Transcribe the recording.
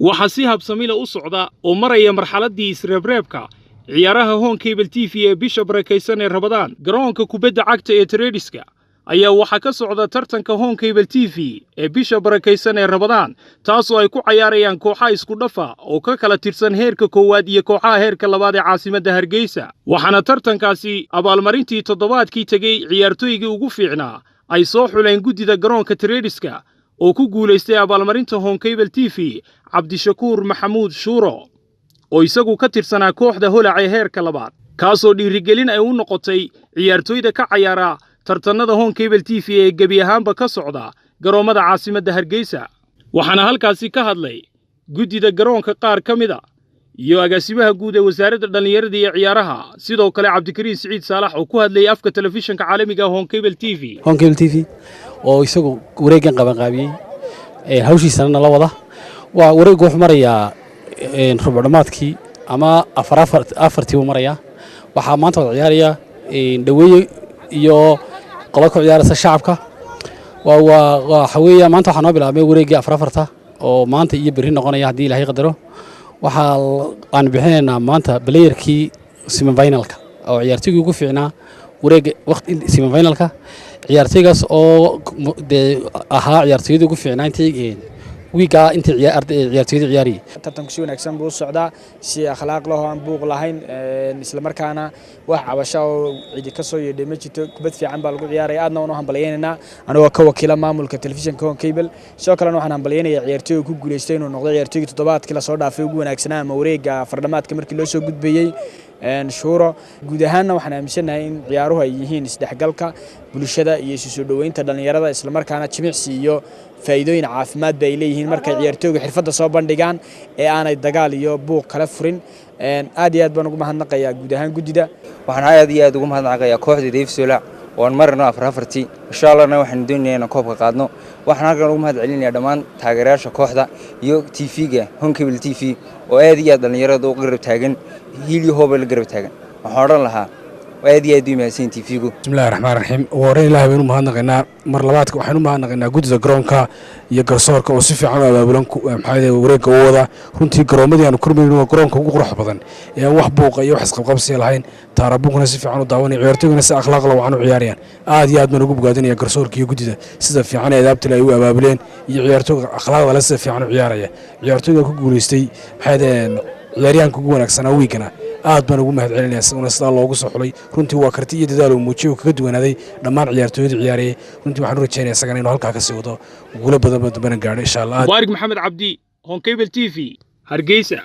Waxaa si habsamila u socda oo maraya marxaladdii isreebreebka ciyaaraha Horn Cable TV ee bisha barakaysan ee Ramadaan. Garoonka kubadda cagta ee Trediska ayaa waxaa ka socda tartanka Horn Cable TV ee bisha barakaysan ee Ramadaan, taasoo ay ku cayaarayaan kooxaha isku dhafa oo ka kala tirsan heerka koowaad iyo kooxaha heerka labaad ee caasimadda Hargeysa. Waxaana tartankaasi abaalmarintii toddobaadkii tegey ciyaartooygii ugu fiicnaa ay soo xuleen guddida garoonka Trediska oo ku guulaystay abaalmarinta Horn Cable TV Cabdishakuur Maxamuud Shuuro, oo isagu ka tirsanaa kooxda Holac ee heerka labaad, kaasoo dhiirigelin ay u noqotay ciyaartooyda ka cayaara tartannada Horn Cable TV ee gebi ahaanba ka socda garoommada caasimadda Hargeysa. Waxaana halkaasi ka hadlay guddida garoonka qaar ka mid a iyo agaasimaha guud ee Wasaaradda Dhallinyarada iyo Ciyaaraha, sidoo kale Cabdikariin Siciid Saalax oo ku hadlayay afka telefishinka caalamiga Horn Cable TV. Horn Cable TV oo isagu wareeggan qabanqaabiyey, hawshiisana nala wada. Waa wareeggu wuxuu marayaa rubuc dhammaadkii ama afar afartii buu marayaa. Waxaa maanta wada ciyaaraya Dhaweeye iyo qola ku ciyaaraysa Shacabka. Waa waxa weeya maanta waxaa noo bilaabmay wareeggii afar afarta oo maanta iyo berri noqonaya, haddii Ilaahay qadaro. Waxaa aan bixinaynaa maanta playerkii semifinalka oo ciyaartoygii ugu fiicnaa wareegga waqti semifinalka, ciyaartoygaas oo dee ahaa ciyaartoyadii ugu fiicnaa intii wiigaa intii ciyaartoyadii ciyaarayay. Tartanku si wanaagsan buu u socdaa, si akhlaaq leh oo aan buuq lahayn, isla markaana wax cabasho oo cidi ka soo yeedhay ma jirto. Kubad fiican baa lagu ciyaaraya, aadna waan u hambalyaynaynaa anigoo ka wakiila maamulka telefishinka Horn Cable. Sidoo kalena waxaan hambalyaynayaa ciyaartooyga ku guuleystay inuu noqdo ciyaartooygii toddobaadkii lasoo dhaafay ugu wanaagsanaa ama wareegga afardhamaadka markii loo soo gudbayey, Shuuro. Guud ahaanna waxaan aaminsanahay in ciyaaruhu ay yihiin isdhexgalka bulshada iyo isu soo dhoweynta dhallinyarada, islamarkaana jimicsi iyo faa'iidooyin caafimaad ba ay leeyihiin markay ciyaartooygu xirfadda soo bandhigaan ee aanay dagaal iyo buuq kala furin. Aad iyo aad baan ugu mahadnaqayaa guud ahaan guddida. Waxaan aad iyo aad ugu mahadnaqayaa kooxda Dayfsola oo aan marno afar afartii. Insha Allahna waxaanu doonaynaa inaan koobka qaadno. Waxaan halkan ugu mahad celinayaa dhammaan taageerayaasha kooxda iyo TV-ga Horn Cable TV oo aad iyo aad dhallinyarada u garab taagan, hiil iyo hooba la garab taagan. Waxaan odhan lahaa aad iyo aad u mahadsan TV-gu. Bismillahi raxmaan raxiim. Ugu horreyn Ilahay baynu mahadnaqaynaa. Mar labaadka waxaynu mahadnaqaynaa guddida garoonka iyo garsoorka oo si fiican u abaabulan, maxaa wareegga u wada. Runtii garoomadii aanu kormaynin waa garoonka ugu qurux badan ee aan wax buuqa iyo wax isqabqabsiya lahayn, taarabuunkuna si fiican u daawanaya, ciyaartoyguna si akhlaaq la wacan u ciyaarayaan. Aad iyo aad baan ugu bogaadinaya garsoorka iyo guddida sida fiican ee adaabtale ay u abaabuleen iyo ciyaartooyga akhlaaqda le sida fiican u ciyaaraya. Ciyaartooyga ku guulaystay, maxay ciyaaryahanka ugu wanaagsanaa wiigana, aad baan ugu mahad celinaya isaguna sidaa loogu soo xulay. Runtii waa karti iyo dadaal uu muujiyey oo kaga duwanaaday dhammaan ciyaartooyada ciyaarayay. Runtii waxaan u rajaynaya isagana inuu halkaa ka sii wado, guulo badan dambana gaadho, insha Allah. Mubaarik Maxamed Cabdi, Horn Cable TV, Hargeysa.